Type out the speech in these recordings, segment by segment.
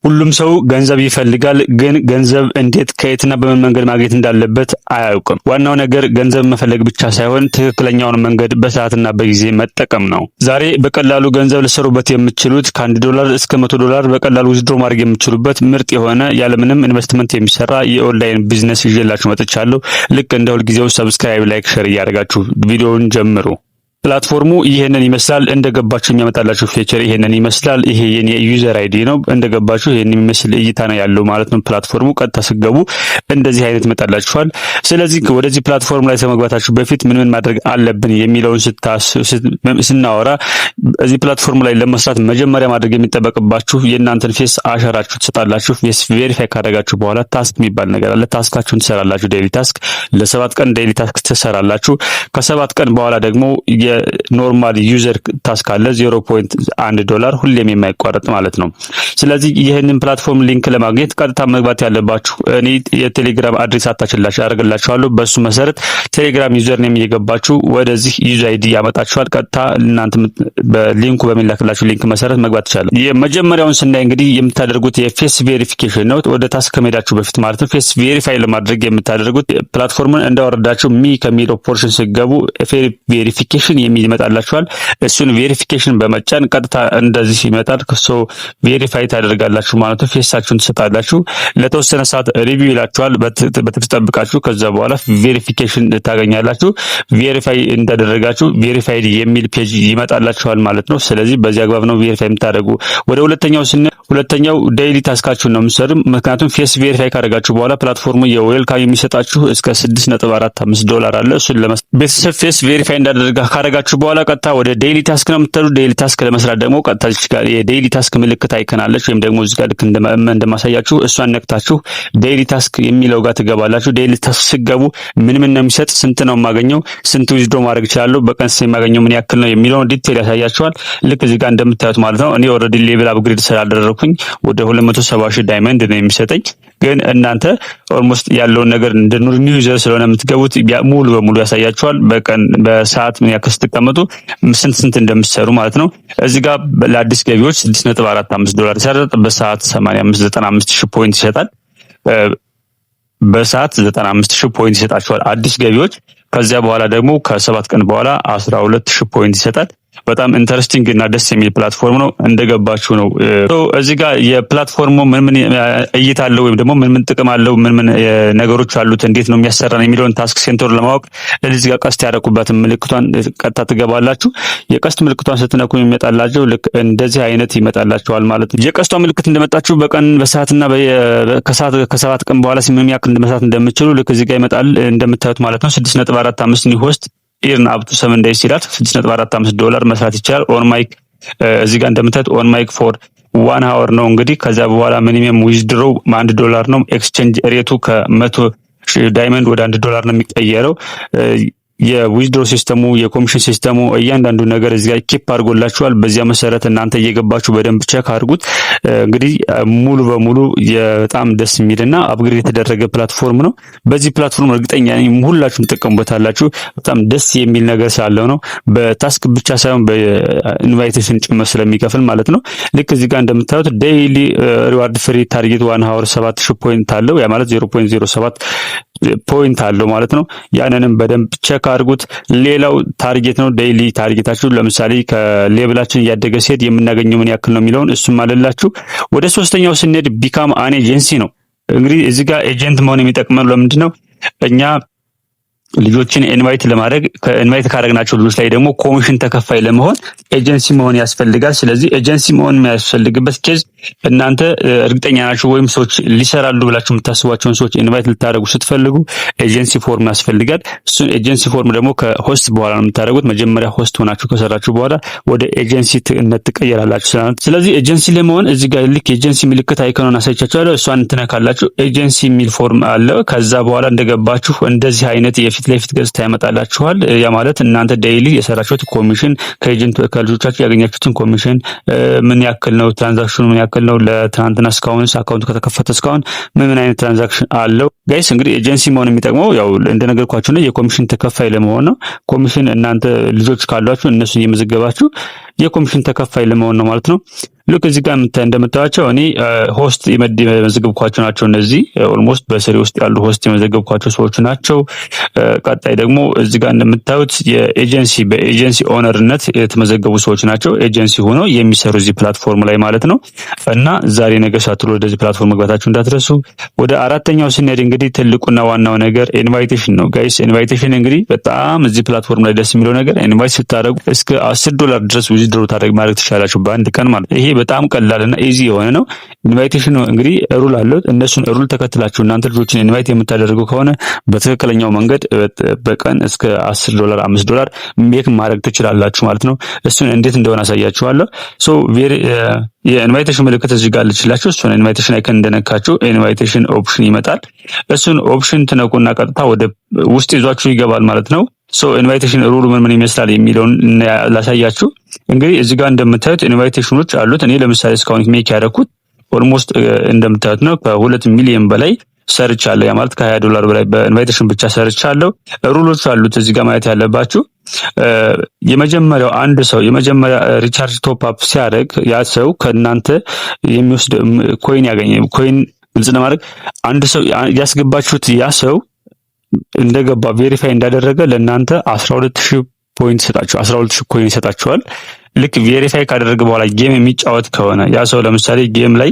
ሁሉም ሰው ገንዘብ ይፈልጋል፣ ግን ገንዘብ እንዴት፣ ከየትና በምን መንገድ ማግኘት እንዳለበት አያውቅም። ዋናው ነገር ገንዘብ መፈለግ ብቻ ሳይሆን ትክክለኛውን መንገድ በሰዓትና በጊዜ መጠቀም ነው። ዛሬ በቀላሉ ገንዘብ ልትሰሩበት የምትችሉት፣ ከ1 ዶላር እስከ 100 ዶላር በቀላሉ withdraw ማድረግ የምትችሉበት፣ ምርጥ የሆነ ያለምንም ኢንቨስትመንት የሚሰራ የ online business ይዤላችሁ መጥቻለሁ። ልክ እንደ ሁልጊዜው subscribe፣ like፣ share እያደረጋችሁ ቪዲዮውን ጀምሩ። Platform ኡ ይሄንን ይመስላል። እንደገባችሁ የሚያመጣላችሁ feature ይሄንን ይመስላል። ይሄ የኔ user ID ነው። እንደገባችሁ ይሄንን የሚመስል እይታ ነው ያለው ማለት ነው። Platform ኡ ቀጥታ ስትገቡ እንደዚህ አይነት ይመጣላችኋል። ስለዚህ ወደዚህ platform ላይ ከመግባታችሁ በፊት ምን ምን ማድረግ አለብን የሚለውን ስናወራ፣ እዚህ platform ላይ ለመስራት መጀመሪያ ማድረግ የሚጠበቅባችሁ የእናንተን face አሻራችሁ ትሰጣላችሁ። Face verify ካደረጋችሁ በኋላ task የሚባል ነገር አለ። Task ኣችሁን ትሰራላችሁ። Daily task ለ7 ቀን daily task ትሰራላችሁ። ከ7 ቀን በኋላ ደግሞ normal user task አለ፣ 0.1 ዶላር ሁሌም የማይቋረጥ ማለት ነው። ስለዚህ ይህንን platform link ለማግኘት ቀጥታ መግባት ያለባችሁ እኔ የቴሌግራም address attach አደርግላችኋለሁ። በሱ መሰረት ቴሌግራም username እየገባችሁ ወደዚህ user ID ያመጣችኋል። ቀጥታ እናንተ በ link ኡ በሚላክላችሁ link መሰረት መግባት ትችላላችሁ። የመጀመሪያውን ስናይ እንግዲህ የምታደርጉት የ face verification ነው። ወደ task ከመሄዳችሁ በፊት ማለት ነው። Face verify ለማድረግ የምታደርጉት platform ኡን እንዳወረዳችሁ me ከሚለው portion ስትገቡ verification የሚል ይመጣላችኋል። እሱን verification በመጫን ቀጥታ እንደዚህ ይመጣል። So verify ታደርጋላችሁ ማለት ነው። Face ኣችሁን ትሰጣላችሁ። ለተወሰነ ሰዓት review ይላችኋል። በትዕግስት ጠብቃችሁ ከዛ በኋላ verification ታገኛላችሁ። Verify እንዳደረጋችሁ verified የሚል page ይመጣላችኋል ማለት ነው። ስለዚህ በዚህ አግባብ ነው verify የምታደርጉ። ወደ ሁለተኛው ስንል ሁለተኛው daily task ኣችሁን ነው የምትሰሩ። ምክንያቱም face verify ካደረጋችሁ በኋላ platform ኡ የ welcome የሚሰጣችሁ እስከ 6.45 ዶላር አለ። እሱን ቤተሰብ face verify እንዳደረጋ ካደረጋችሁ በኋላ ቀጥታ ወደ daily task ነው የምትሄዱ። Daily task ለመስራት ደግሞ ቀጥታ እዚህ ጋር የ daily task ምልክት icon አለች፣ ወይም ደግሞ እዚህ ጋር ልክ እንደማሳያችሁ እሷን ነክታችሁ daily task የሚለው ጋር ትገባላችሁ። Daily task ስትገቡ ምን ምን ነው የሚሰጥ፣ ስንት ነው የማገኘው፣ ስንት withdraw ማድረግ እችላለሁ፣ በቀን የማገኘው ምን ያክል ነው የሚለውን detail ያሳያችኋል። ልክ እዚህ ጋር እንደምታዩት ማለት ነው። እኔ already level upgrade ስላደረኩኝ ወደ 270 ሺህ diamond ነው የሚሰጠኝ። ግን እናንተ almost ያለውን ነገር እንደ new user ስለሆነ የምትገቡት ሙሉ በሙሉ ያሳያችኋል። በቀን በሰዓት ምን ያክል ስትቀመጡ ስንት ስንት እንደምትሰሩ ማለት ነው። እዚህ ጋር ለአዲስ ገቢዎች 6.45 ዶላር ይሰጣል። በሰዓት 85 95 ሺህ point ይሰጣል። በሰዓት 95 ሺህ point ይሰጣችኋል አዲስ ገቢዎች። ከዚያ በኋላ ደግሞ ከ7 ቀን በኋላ 12 ሺህ point ይሰጣል። በጣም interesting እና ደስ የሚል platform ነው። እንደገባችሁ ነው። እዚህ ጋር የ platform ኡ ምን ምን እይታ አለው ወይም ደግሞ ምን ምን ጥቅም አለው፣ ምን ምን ነገሮች አሉት፣ እንዴት ነው የሚያሰራን የሚለውን task center ለማወቅ እዚህ ጋር ቀስት ያደረኩበትን ምልክቷን ቀጥታ ትገባላችሁ። የቀስት ምልክቷን ስትነኩ የሚመጣላችሁ ልክ እንደዚህ አይነት ይመጣላችኋል ማለት ነው። የቀስቷ ምልክት እንደመጣችሁ በቀን፣ በሰዓትና ከሰዓት ከ7 ቀን በኋላ ምን ያክል መስራት እንደምትችሉ ልክ እዚህ ጋር ይመጣል እንደምታዩት ማለት ነው። 6.45 new host earn up to 7 days ይላል። 6.45 ዶላር መስራት ይቻላል። On mic እዚህ ጋር እንደምታዩት on mic for 1 hour ነው እንግዲህ። ከዛ በኋላ minimum withdraw 1 ዶላር ነው። Exchange rate ኡ ከ100 diamond ወደ 1 ዶላር ነው የሚቀየረው። የ withdraw system ኡ፣ የ commission system ኡ፣ እያንዳንዱ ነገር እዚህ ጋር keep አድርጎላችኋል። በዚያ መሰረት እናንተ እየገባችሁ በደንብ check አድርጉት። እንግዲህ ሙሉ በሙሉ በጣም ደስ የሚልና upgrade የተደረገ platform ነው። በዚህ platform እርግጠኛ ነኝ ሁላችሁም ትጠቀሙበታላችሁ። በጣም ደስ የሚል ነገር ስላለው ነው። በ task ብቻ ሳይሆን በ invitation ጭምር ስለሚከፍል ማለት ነው። ልክ እዚህ ጋር እንደምታዩት daily reward free target 1 hour 7000 point አለው። ያ ማለት 0.07 point አለው ማለት ነው። ያንንም በደንብ check አድርጉት። ሌላው target ነው። Daily target ኣችሁ ለምሳሌ ከ level ኣችን እያደገ ሲሄድ የምናገኘው ምን ያክል ነው የሚለውን እሱም አለላችሁ። ወደ ሶስተኛው ስንሄድ become an agency ነው። እንግዲህ እዚህ ጋር agent መሆን የሚጠቅመን ለምንድን ነው? እኛ ልጆችን invite ለማድረግ፣ ከ invite ካደረግናቸው ልጆች ላይ ደግሞ ኮሚሽን ተከፋይ ለመሆን ኤጀንሲ መሆን ያስፈልጋል። ስለዚህ ኤጀንሲ መሆን የሚያስፈልግበት case እናንተ እርግጠኛ ናችሁ ወይም ሰዎች ሊሰራሉ ብላችሁ የምታስቧቸውን ሰዎች invite ልታደርጉ ስትፈልጉ agency form ያስፈልጋል። እሱን agency form ደግሞ ከ host በኋላ ነው የምታደርጉት። መጀመሪያ host ሆናችሁ ከሰራችሁ በኋላ ወደ ኤጀንሲነት ትቀየራላችሁ። ስለዚህ ኤጀንሲ ለመሆን እዚህ ጋር ልክ ኤጀንሲ ምልክት icon ኑን አሳይቻችኋለሁ። እሷን ትነካላችሁ። ኤጀንሲ የሚል form አለ። ከዛ በኋላ እንደገባችሁ እንደዚህ አይነት የፊት ለፊት ገጽታ ያመጣላችኋል። ያ ማለት እናንተ daily የሰራችሁት commission፣ ከ agent ከልጆቻችሁ ያገኛችሁትን ኮሚሽን ምን ያክል ነው፣ transaction ኑ ምን ያክል ነው፣ ለትናንትና እስካሁን account ኡ ከተከፈተ እስካሁን ምን ምን አይነት transaction አለው። Guys፣ እንግዲህ ኤጀንሲ መሆን የሚጠቅመው ያው እንደነገርኳችሁ ነው፣ የኮሚሽን ተከፋይ ለመሆን ነው። ኮሚሽን እናንተ ልጆች ካሏችሁ እነሱን እየመዘገባችሁ የኮሚሽን ተከፋይ ለመሆን ነው ማለት ነው። ልክ እዚህ ጋር እንደምታዩቸው እኔ host የመዘገብኳቸው ናቸው። እነዚህ almost በስሬ ውስጥ ያሉ host የመዘገብኳቸው ሰዎች ናቸው። ቀጣይ ደግሞ እዚህ ጋር እንደምታዩት የ agency በ agency owner ነት የተመዘገቡ ሰዎች ናቸው። ኤጀንሲ ሆነው የሚሰሩ እዚህ platform ላይ ማለት ነው። እና ዛሬ ነገ ሳትሉ ወደዚህ platform መግባታችሁ እንዳትረሱ። ወደ አራተኛው ስንሄድ እንግዲህ ትልቁና ዋናው ነገር invitation ነው guys። Invitation እንግዲህ በጣም እዚህ platform ላይ ደስ የሚለው ነገር invite ስታደርጉ እስከ 10 ዶላር ድረስ withdraw ታደርግ ማድረግ ትችላላችሁ በአንድ ቀን ማለት ነው። ይሄ በጣም ቀላልና easy የሆነ ነው። Invitation እንግዲህ rule አለው። እነሱን rule ተከትላችሁ እናንተ ልጆችን invite የምታደርጉ ከሆነ በትክክለኛው መንገድ በቀን እስከ 10 ዶላር፣ 5 ዶላር make ማድረግ ትችላላችሁ ማለት ነው። እሱን እንዴት እንደሆነ አሳያችኋለሁ። So የ invitation ምልክት እዚህ ጋር አለችላችሁ። እሱን invitation icon እንደነካችሁ invitation option ይመጣል። እሱን option ትነኩና ቀጥታ ወደ ውስጥ ይዟችሁ ይገባል ማለት ነው። So invitation rule ኡ ምን ምን ይመስላል የሚለውን ላሳያችሁ። እንግዲህ እዚህ ጋር እንደምታዩት invitation ኖች አሉት። እኔ ለምሳሌ እስካሁን make ያደረኩት almost እንደምታዩት ነው፣ ከ2 ሚሊዮን በላይ ሰርቻለሁ። ያ ማለት ከ20 ዶላር በላይ በ invitation ብቻ ሰርቻለሁ። Rule ኦች አሉት እዚህ ጋር ማየት ያለባችሁ። የመጀመሪያው አንድ ሰው የመጀመሪያ recharge top up ሲያደርግ ያ ሰው ከእናንተ የሚወስድ coin ያገኘ coin ግልጽ ለማድረግ አንድ ሰው ያስገባችሁት ያ ሰው እንደገባ verify እንዳደረገ ለእናንተ 12,000 point ይሰጣችኋል። 12,000 coin ይሰጣችኋል። ልክ verify ካደረገ በኋላ game የሚጫወት ከሆነ ያ ሰው ለምሳሌ game ላይ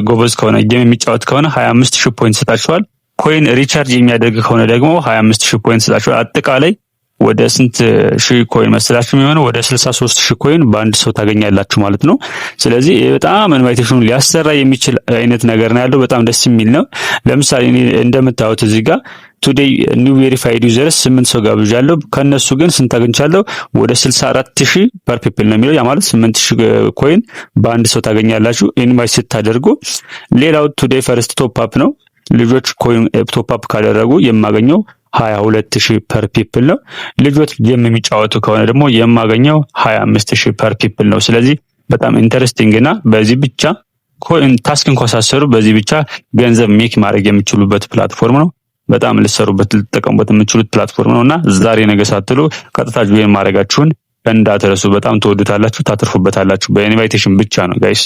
ጎበዝ ከሆነ፣ game የሚጫወት ከሆነ 25,000 point ይሰጣችኋል። Coin recharge የሚያደርግ ከሆነ ደግሞ 25,000 point ይሰጣችኋል። አጠቃላይ ወደ ስንት ሺህ coin መሰላችሁ የሚሆነው? ወደ 63,000 coin በአንድ ሰው ታገኛላችሁ ማለት ነው። ስለዚህ በጣም invitation ኑን ሊያሰራ የሚችል አይነት ነገር ነው ያለው። በጣም ደስ የሚል ነው። ለምሳሌ እንደምታዩት እዚህ ጋር today new verified users ስምንት ሰው ጋብዣለሁ። ከነሱ ግን ስንት አግኝቻለሁ? ወደ 64,000 per people ነው የሚለው። ያ ማለት 8,000 coin በአንድ ሰው ታገኛላችሁ invite ስታደርጉ። ሌላው today first top up ነው። ልጆች coin top up ካደረጉ የማገኘው 22,000 per people ነው። ልጆች game የሚጫወቱ ከሆነ ደግሞ የማገኘው 25,000 per people ነው። ስለዚህ በጣም interesting እና በዚህ ብቻ task እንኳን ሳትሰሩ በዚህ ብቻ ገንዘብ make ማድረግ የምትችሉበት platform ነው። በጣም ልትሰሩበት ልትጠቀሙበት የምትችሉት platform ነው እና ዛሬ ነገ ሳትሉ ቀጥታ join ማድረጋችሁን እንዳትረሱ። በጣም ትወዱታላችሁ፣ ታተርፉበታላችሁ። በ invitation ብቻ ነው guys።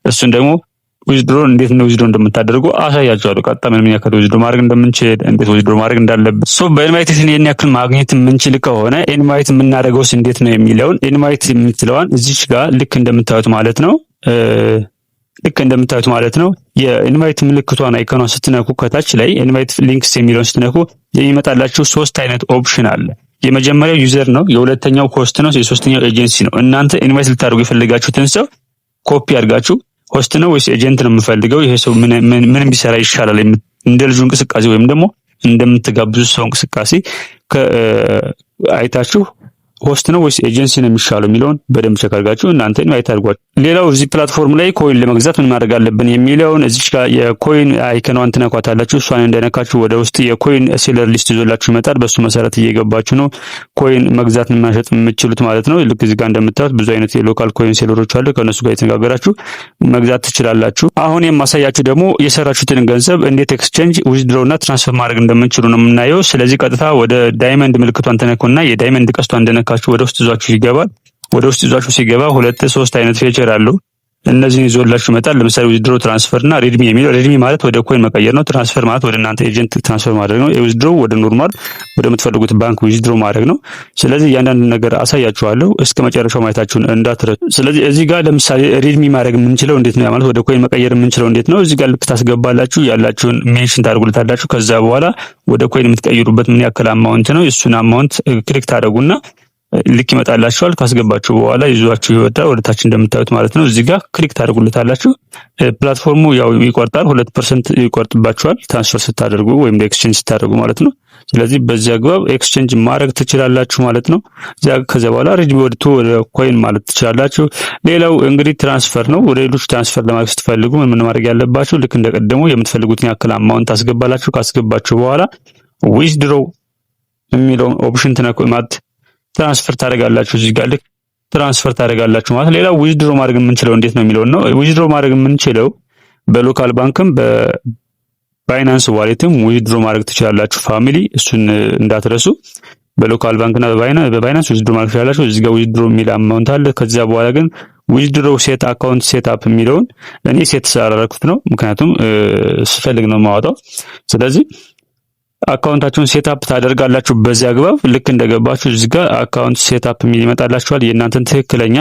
እሱን ደግሞ withdraw እንዴት ነው withdraw እንደምታደርጉ አሳያችኋለሁ። ቀጥታ ምን ያክል withdraw ማድረግ እንደምንችል፣ እንዴት withdraw ማድረግ እንዳለብን። So በ invitation ይህን ያክል ማግኘት የምንችል ከሆነ invite የምናደርገውስ እንዴት ነው የሚለውን invite የምትለዋን እዚች ጋር ልክ እንደምታዩት ማለት ነው፣ የ invite ምልክቷን icon ኗን ስትነኩ ከታች ላይ invite links የሚለውን ስትነኩ የሚመጣላችሁ ሶስት አይነት option አለ። የመጀመሪያው user ነው፣ የሁለተኛው host ነው፣ የሶስተኛው ኤጀንሲ ነው። እናንተ invite ልታደርጉ የፈለጋችሁትን ሰው ኮፒ አድርጋችሁ host ነው ወይስ agent ነው የምፈልገው፣ ይሄ ሰው ምን ምን ቢሰራ ይሻላል፣ እንደ ልጁ እንቅስቃሴ ወይም ደግሞ እንደምትጋብዙ ሰው እንቅስቃሴ አይታችሁ host ነው ወይስ ኤጀንሲ ነው የሚሻለው የሚለውን በደንብ check አድርጋችሁ እናንተ invite አድርጓቸው። ሌላው እዚህ platform ላይ coin ለመግዛት ምን ማድረግ አለብን የሚለውን እዚች ጋር የ coin icon ኗን ትነኳታላችሁ። እሷን እንደነካችሁ ወደ ውስጥ የ coin seller list ይዞላችሁ ይመጣል። በሱ መሰረት እየገባችሁ ነው coin መግዛት መሸጥ የምትችሉት ማለት ነው። ልክ እዚህ ጋር እንደምታዩት ብዙ አይነት የ local coin seller ኦች አሉ። ከእነሱ ጋር የተነጋገራችሁ መግዛት ትችላላችሁ። አሁን የማሳያችሁ ደግሞ የሰራችሁትን ገንዘብ እንዴት exchange፣ withdraw እና transfer ማድረግ እንደምትችሉ ነው የምናየው። ስለዚህ ቀጥታ ወደ diamond ምልክቷን ትነኩና የ diamond ቀስቷን እንደነካችሁ ወደ ውስጥ ይዟችሁ ይገባል። ወደ ውስጥ ይዟችሁ ሲገባ ሁለት ሶስት አይነት feature አለው። እነዚህን ይዞላችሁ ይመጣል። ለምሳሌ withdraw፣ transfer እና redeem የሚለው፣ redeem ማለት ወደ coin መቀየር ነው። Transfer ማለት ወደ እናንተ agent transfer ማድረግ ነው። Withdraw ወደ normal ወደምትፈልጉት ባንክ withdraw ማድረግ ነው። ስለዚህ እያንዳንዱ ነገር አሳያችኋለሁ። እስከ መጨረሻው ማየታችሁን እንዳትረሱ። ስለዚህ እዚህ ጋር ለምሳሌ redeem ማድረግ የምንችለው እንዴት ነው? ማለት ወደ coin መቀየር የምንችለው እንዴት ነው? እዚህ ጋር ልክ ታስገባላችሁ፣ ያላችሁን mention ታደርጉለታላችሁ። ከዛ በኋላ ወደ coin የምትቀይሩበት ምን ያክል amount ነው? እሱን amount click ታደርጉና ልክ ይመጣላችኋል። ካስገባችሁ በኋላ ይዟችሁ ይወጣል ወደ ታች እንደምታዩት ማለት ነው። እዚህ ጋር click ታደርጉለታላችሁ። Platform ኡ ያው ይቆርጣል፣ 2% ይቆርጥባችኋል transfer ስታደርጉ ወይም exchange ስታደርጉ ማለት ነው። ስለዚህ በዚህ አግባብ exchange ማድረግ ትችላላችሁ ማለት ነው። እዚያ ከዚያ በኋላ redeem ወደ to ወደ coin ማለት ትችላላችሁ። ሌላው እንግዲህ transfer ነው። ወደ ሌሎች transfer ለማድረግ ስትፈልጉ ምን ማድረግ ያለባችሁ ልክ እንደቀደሙ የምትፈልጉትን ያክል amount ታስገባላችሁ። ካስገባችሁ በኋላ withdraw የሚለውን option ትነኩ ማለት transfer ታደርጋላችሁ። እዚህ ጋር ልክ transfer ታደርጋላችሁ ማለት። ሌላው withdraw ማድረግ የምንችለው እንዴት ነው የሚለውን ነው። Withdraw ማድረግ የምንችለው በ local ባንክም በ Binance wallet ም withdraw ማድረግ ትችላላችሁ family፣ እሱን እንዳትረሱ። በ local ባንክ እና በ Binance withdraw ማድረግ ትችላላችሁ። እዚህ ጋር withdraw የሚል amount አለ። ከዚያ በኋላ ግን Withdraw set account setup የሚለውን እኔ set ስላደረኩት ነው፣ ምክንያቱም ስፈልግ ነው የማወጣው። ስለዚህ account ኣችሁን setup ታደርጋላችሁ። በዚህ አግባብ ልክ እንደገባችሁ እዚህ ጋር account setup የሚል ይመጣላችኋል። የእናንተን ትክክለኛ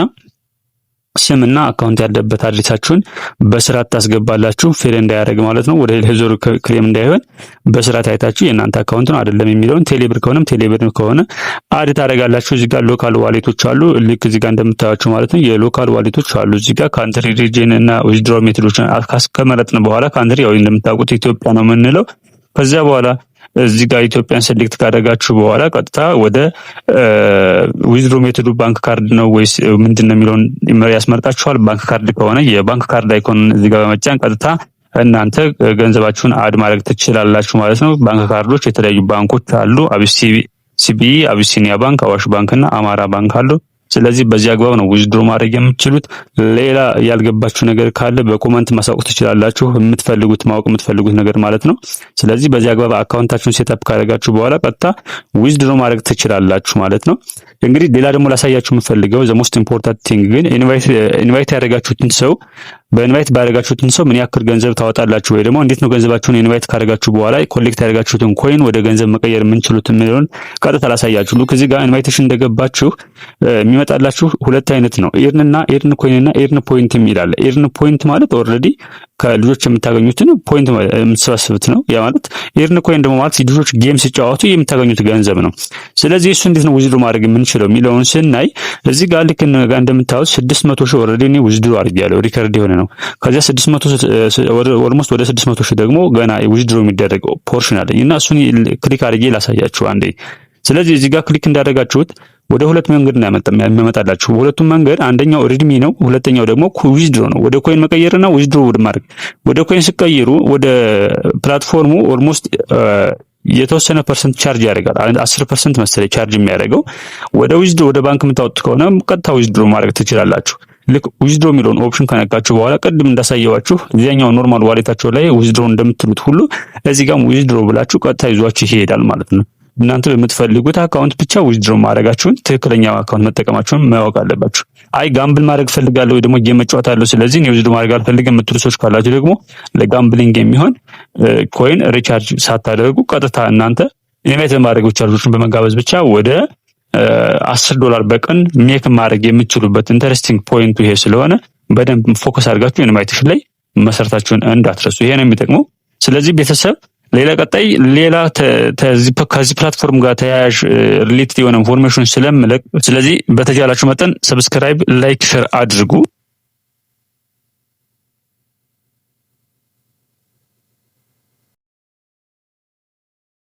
ስምና account ያለበት address ኣችሁን በስርዓት ታስገባላችሁ። Fail እንዳያደርግ ማለት ነው። ወደ ሌላ ዞር claim እንዳይሆን በስርዓት አይታችሁ የእናንተ account ነው አይደለም የሚለውን፣ ቴሌብር ከሆነም ቴሌብር ከሆነ add ታደርጋላችሁ። እዚህ ጋር local wallet ኦች አሉ። ልክ እዚህ ጋር እንደምታያቸው ማለት ነው። የ local wallet ኦች አሉ። እዚህ ጋር country፣ region እና withdraw method ኦችን ከመረጥን በኋላ country ያው እንደምታውቁት ኢትዮጵያ ነው የምንለው። ከዚያ በኋላ እዚህ ጋር ኢትዮጵያን select ካደረጋችሁ በኋላ ቀጥታ ወደ withdraw method ኡ bank card ነው ወይስ ምንድን ነው የሚለውን ያስመርጣችኋል። Bank card ከሆነ የ bank card icon እዚህ ጋር በመጫን ቀጥታ እናንተ ገንዘባችሁን add ማድረግ ትችላላችሁ ማለት ነው። Bank card ኦች የተለያዩ ባንኮች አሉ። CBE፣ አቢሲኒያ ባንክ፣ አዋሽ ባንክ እና አማራ ባንክ አሉ። ስለዚህ በዚህ አግባብ ነው withdraw ማድረግ የምትችሉት። ሌላ ያልገባችሁ ነገር ካለ በ comment ማሳወቅ ትችላላችሁ፣ የምትፈልጉት ማወቅ የምትፈልጉት ነገር ማለት ነው። ስለዚህ በዚህ አግባብ account ኣችሁን setup ካደረጋችሁ በኋላ ቀጥታ withdraw ማድረግ ትችላላችሁ ማለት ነው። እንግዲህ ሌላ ደግሞ ላሳያችሁ የምፈልገው the most important thing ግን invite ያደረጋችሁትን ሰው፣ በ invite ባደረጋችሁትን ሰው ምን ያክል ገንዘብ ታወጣላችሁ ወይ ደግሞ እንዴት ነው ገንዘባችሁን invite ካደረጋችሁ በኋላ collect ያደረጋችሁትን coin ወደ ገንዘብ መቀየር የምንችሉት የሚለውን ቀጥታ ላሳያችሁ። Look፣ እዚህ ጋር invitation እንደገባችሁ የሚመጣላችሁ ሁለት አይነት ነው። Earn እና earn coin እና earn point የሚል አለ። Earn point ማለት already ከልጆች የምታገኙትን point የምትሰበስቡት ነው። ያ ማለት earn coin ደግሞ ማለት ልጆች game ሲጫወቱ የምታገኙት ገንዘብ ነው። ስለዚህ እሱ እንዴት ነው withdraw ማድረግ የምንችለው የሚለውን ስናይ እዚህ ጋር ልክ እንደምታዩት 600,000 already እኔ withdraw አድርጌያለሁ፣ record የሆነ ነው። ከዚያ 600 almost ወደ 600,000 ደግሞ ገና withdraw የሚደረግ portion አለኝ እና እሱን click አድርጌ ላሳያችሁ አንዴ። ስለዚህ እዚህ ጋር click እንዳደረጋችሁት ወደ ሁለት መንገድ ነው የሚያመጣላችሁ። በሁለቱም መንገድ አንደኛው redeem ነው፣ ሁለተኛው ደግሞ withdraw ነው። ወደ coin መቀየርና withdraw ማድረግ። ወደ coin ሲቀይሩ ወደ platform ኡ almost የተወሰነ percent charge ያደርጋል። 10% መሰለኝ charge የሚያደርገው። ወደ withdraw ወደ ባንክ የምታወጡት ከሆነ ቀጥታ withdraw ማድረግ ትችላላችሁ። ልክ withdraw የሚለውን option ከነካችሁ በኋላ ቅድም እንዳሳየዋችሁ እዚያኛው normal wallet ኣችሁ ላይ withdraw እንደምትሉት ሁሉ እዚህ ጋርም withdraw ብላችሁ ቀጥታ ይዟችሁ ይሄዳል ማለት ነው። እናንተ በምትፈልጉት account ብቻ withdraw ማድረጋችሁን፣ ትክክለኛ account መጠቀማችሁን ማወቅ አለባችሁ። አይ gamble ማድረግ ፈልጋለሁ ወይ ደግሞ game መጫወት አለው፣ ስለዚህ እኔ withdraw ማድረግ አልፈልግም የምትሉ ሰዎች ካላችሁ ደግሞ ለ gambling የሚሆን coin recharge ሳታደርጉ ቀጥታ እናንተ invite በማድረግ ብቻ፣ ልጆችን በመጋበዝ ብቻ ወደ 10 ዶላር በቀን make ማድረግ የምትችሉበት interesting point ኡ ይሄ ስለሆነ በደንብ focus አድርጋችሁ invitation ላይ መሰረታችሁን እንዳትረሱ። ይሄ ነው የሚጠቅመው። ስለዚህ ቤተሰብ፣ ሌላ ቀጣይ ሌላ ከዚህ platform ጋር ተያያዥ related የሆነ information ስለምለቅ ስለዚህ በተቻላችሁ መጠን subscribe፣ like፣ share አድርጉ።